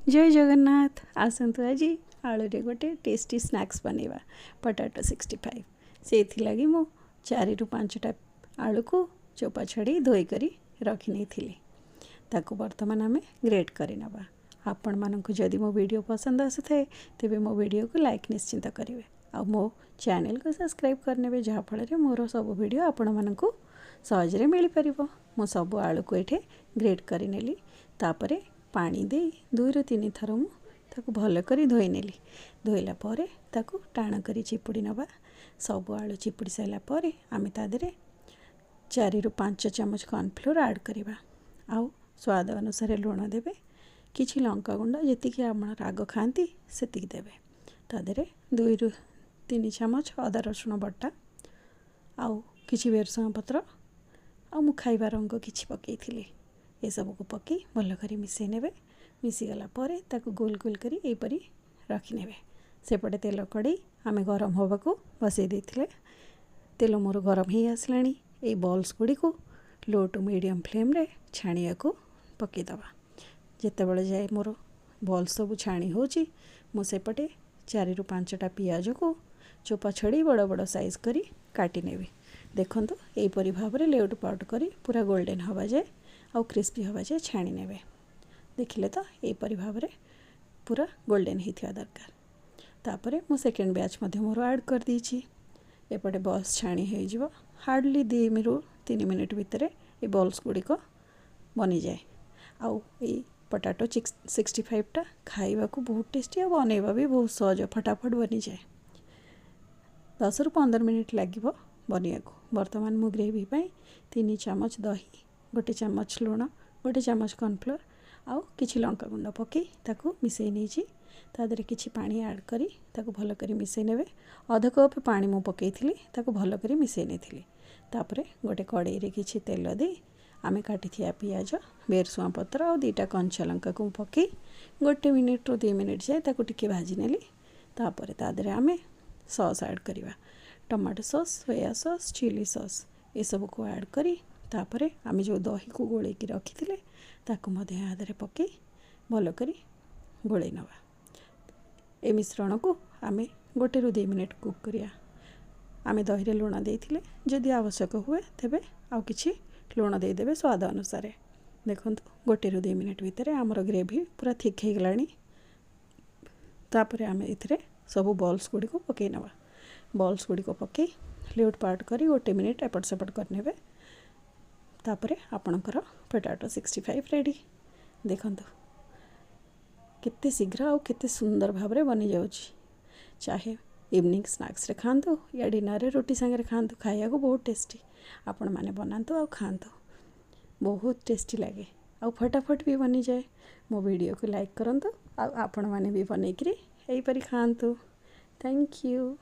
ଜୟ ଜଗନ୍ନାଥ। ଆସନ୍ତୁ, ଆଜି ଆଳୁରେ ଗୋଟେ ଟେଷ୍ଟି ସ୍ନାକ୍ସ ବନେଇବା, ପଟାଟୋ 65। ସେଇଥିଲାଗି ମୁଁ 4ରୁ 5ଟା ଆଳୁକୁ ଚୋପା ଛଡ଼େଇ ଧୋଇକରି ରଖିନେଇଥିଲି। ତାକୁ ବର୍ତ୍ତମାନ ଆମେ ଗ୍ରେଟ୍ କରିନେବା। ଆପଣମାନଙ୍କୁ ଯଦି ମୋ ଭିଡ଼ିଓ ପସନ୍ଦ ଆସୁଥାଏ, ତେବେ ମୋ ଭିଡ଼ିଓକୁ ଲାଇକ୍ ନିଶ୍ଚିନ୍ତ କରିବେ ଆଉ ମୋ ଚ୍ୟାନେଲକୁ ସବସ୍କ୍ରାଇବ୍ କରିନେବେ, ଯାହାଫଳରେ ମୋର ସବୁ ଭିଡ଼ିଓ ଆପଣମାନଙ୍କୁ ସହଜରେ ମିଳିପାରିବ। ମୁଁ ସବୁ ଆଳୁକୁ ଏଠି ଗ୍ରେଟ୍ କରିନେଲି। ତାପରେ ପାଣି ଦେଇ 2ରୁ 3 ଥର ମୁଁ ତାକୁ ଭଲ କରି ଧୋଇନେଲି। ଧୋଇଲା ପରେ ତାକୁ ଟାଣ କରି ଚିପୁଡ଼ି ନେବା। ସବୁ ଆଳୁ ଚିପୁଡ଼ି ସାରିଲା ପରେ ଆମେ ତା ଦେହରେ 4ରୁ 5 ଚାମଚ କର୍ଣ୍ଣଫ୍ଲୋର୍ ଆଡ଼୍ କରିବା ଆଉ ସ୍ୱାଦ ଅନୁସାରେ ଲୁଣ ଦେବେ। କିଛି ଲଙ୍କା ଗୁଣ୍ଡ, ଯେତିକି ଆପଣ ରାଗ ଖାଆନ୍ତି ସେତିକି ଦେବେ। ତା ଦେହରେ 2ରୁ 3 ଚାମଚ ଅଦା ରସୁଣ ବଟା ଆଉ କିଛି ଭେରସୁଙ୍ଗା ପତ୍ର ଆଉ ମୁଁ ଖାଇବା ରଙ୍ଗ କିଛି ପକାଇଥିଲି। ଏସବୁକୁ ପକାଇ ଭଲ କରି ମିଶାଇ ନେବେ। ମିଶିଗଲା ପରେ ତାକୁ ଗୋଲ ଗୋଲ କରି ଏହିପରି ରଖିନେବେ। ସେପଟେ ତେଲ କଡ଼େଇ ଆମେ ଗରମ ହେବାକୁ ବସାଇ ଦେଇଥିଲେ। ତେଲ ମୋର ଗରମ ହେଇ ଆସିଲାଣି। ଏଇ ବଲ୍ସ ଗୁଡ଼ିକୁ ଲୋ ଟୁ ମିଡ଼ିୟମ୍ ଫ୍ଲେମ୍ରେ ଛାଣିବାକୁ ପକାଇଦେବା। ଯେତେବେଳେ ଯାଏ ମୋର ବଲ୍ସ ସବୁ ଛାଣି ହେଉଛି, ମୁଁ ସେପଟେ 4ରୁ 5ଟା ପିଆଜକୁ ଚୋପା ଛଡ଼େଇ ବଡ଼ ବଡ଼ ସାଇଜ୍ କରି କାଟି ନେବି। ଦେଖନ୍ତୁ, ଏହିପରି ଭାବରେ ଲେଉଟ ପାଉଟ କରି ପୁରା ଗୋଲ୍ଡେନ୍ ହେବା ଯାଏ ଆଉ କ୍ରିସ୍ପି ହେବା ଯାଏ ଛାଣି ନେବେ। ଦେଖିଲେ ତ, ଏହିପରି ଭାବରେ ପୁରା ଗୋଲ୍ଡେନ୍ ହେଇଥିବା ଦରକାର। ତାପରେ ମୁଁ ସେକେଣ୍ଡ ବ୍ୟାଚ୍ ମଧ୍ୟ ମୋର ଆଡ଼୍ କରିଦେଇଛି। ଏପଟେ ବଲ୍ସ ଛାଣି ହେଇଯିବ। ହାର୍ଡ଼ଲି 2ରୁ 3 ମିନିଟ୍ ଭିତରେ ଏ ବଲ୍ସ ଗୁଡ଼ିକ ବନିଯାଏ। ଆଉ ଏଇ ପଟାଟୋ 65ଟା ଖାଇବାକୁ ବହୁତ ଟେଷ୍ଟି ଆଉ ବନେଇବା ବି ବହୁତ ସହଜ, ଫଟାଫଟ ବନିଯାଏ। 10ରୁ 15 ମିନିଟ୍ ଲାଗିବ ବନେଇବାକୁ। ବର୍ତ୍ତମାନ ମୁଁ ଗ୍ରେଭି ପାଇଁ 3 ଚାମଚ ଦହି, 1 ଚାମଚ ଲୁଣ, 1 ଚାମଚ କର୍ଣ୍ଣଫ୍ଲୋର୍ ଆଉ କିଛି ଲଙ୍କା ଗୁଣ୍ଡ ପକାଇ ତାକୁ ମିଶାଇ ନେଇଛି। ତା ଦେହରେ କିଛି ପାଣି ଆଡ଼୍ କରି ତାକୁ ଭଲ କରି ମିଶାଇ ନେବେ। ଅଧ କପ୍ ପାଣି ମୁଁ ପକାଇଥିଲି, ତାକୁ ଭଲ କରି ମିଶାଇ ନେଇଥିଲି। ତାପରେ ଗୋଟେ କଡ଼େଇରେ କିଛି ତେଲ ଦେଇ ଆମେ କାଟିଥିବା ପିଆଜ, ଭେରସୁଙ୍ଗା ପତ୍ର ଆଉ 2ଟା କଞ୍ଚା ଲଙ୍କାକୁ ମୁଁ ପକାଇ 1 ମିନିଟ୍ରୁ 2 ମିନିଟ୍ ଯାଏ ତାକୁ ଟିକେ ଭାଜି ନେଲି। ତାପରେ ତା ଦେହରେ ଆମେ ସସ୍ ଆଡ଼୍ କରିବା। Tomato sauce, soya sauce, chilli sauce ଏସବୁକୁ ଆଡ଼୍ କରି ତାପରେ ଆମେ ଯେଉଁ ଦହିକୁ ଗୋଳେଇକି ରଖିଥିଲେ, ତାକୁ ମଧ୍ୟ ଏହା ଦେହରେ ପକାଇ ଭଲ କରି ଗୋଳେଇ ନେବା। ଏ ମିଶ୍ରଣକୁ ଆମେ 1ରୁ 2 ମିନିଟ୍ କୁକ୍ କରିବା। ଆମେ ଦହିରେ ଲୁଣ ଦେଇଥିଲେ, ଯଦି ଆବଶ୍ୟକ ହୁଏ ତେବେ ଆଉ କିଛି ଲୁଣ ଦେଇଦେବେ ସ୍ୱାଦ ଅନୁସାରେ। ଦେଖନ୍ତୁ, 1ରୁ 2 ମିନିଟ୍ ଭିତରେ ଆମର ଗ୍ରେଭି ପୁରା ଥିକ୍ ହେଇଗଲାଣି। ତାପରେ ଆମେ ଏଥିରେ ସବୁ ବଲ୍ସ ଗୁଡ଼ିକୁ ପକାଇ ନେବା। ବଲ୍ସ ଗୁଡ଼ିକ ପକାଇ ଲେଉଟ ପାଉଟ କରି 1 ମିନିଟ୍ ଏପଟ ସେପଟ କରିନେବେ। ତାପରେ ଆପଣଙ୍କର ପଟାଟୋ 65 ରେଡ଼ି। ଦେଖନ୍ତୁ, କେତେ ଶୀଘ୍ର ଆଉ କେତେ ସୁନ୍ଦର ଭାବରେ ବନିଯାଉଛି। ଚାହେ ଇଭିନିଂ ସ୍ନାକ୍ସରେ ଖାଆନ୍ତୁ ୟା ଡିନରରେ ରୁଟି ସାଙ୍ଗରେ ଖାଆନ୍ତୁ, ଖାଇବାକୁ ବହୁତ ଟେଷ୍ଟି। ଆପଣମାନେ ବନାନ୍ତୁ ଆଉ ଖାଆନ୍ତୁ, ବହୁତ ଟେଷ୍ଟି ଲାଗେ ଆଉ ଫଟାଫଟ ବି ବନିଯାଏ। ମୋ ଭିଡ଼ିଓକୁ ଲାଇକ୍ କରନ୍ତୁ ଆଉ ଆପଣମାନେ ବି ବନେଇକିରି ଏହିପରି ଖାଆନ୍ତୁ। Thank you.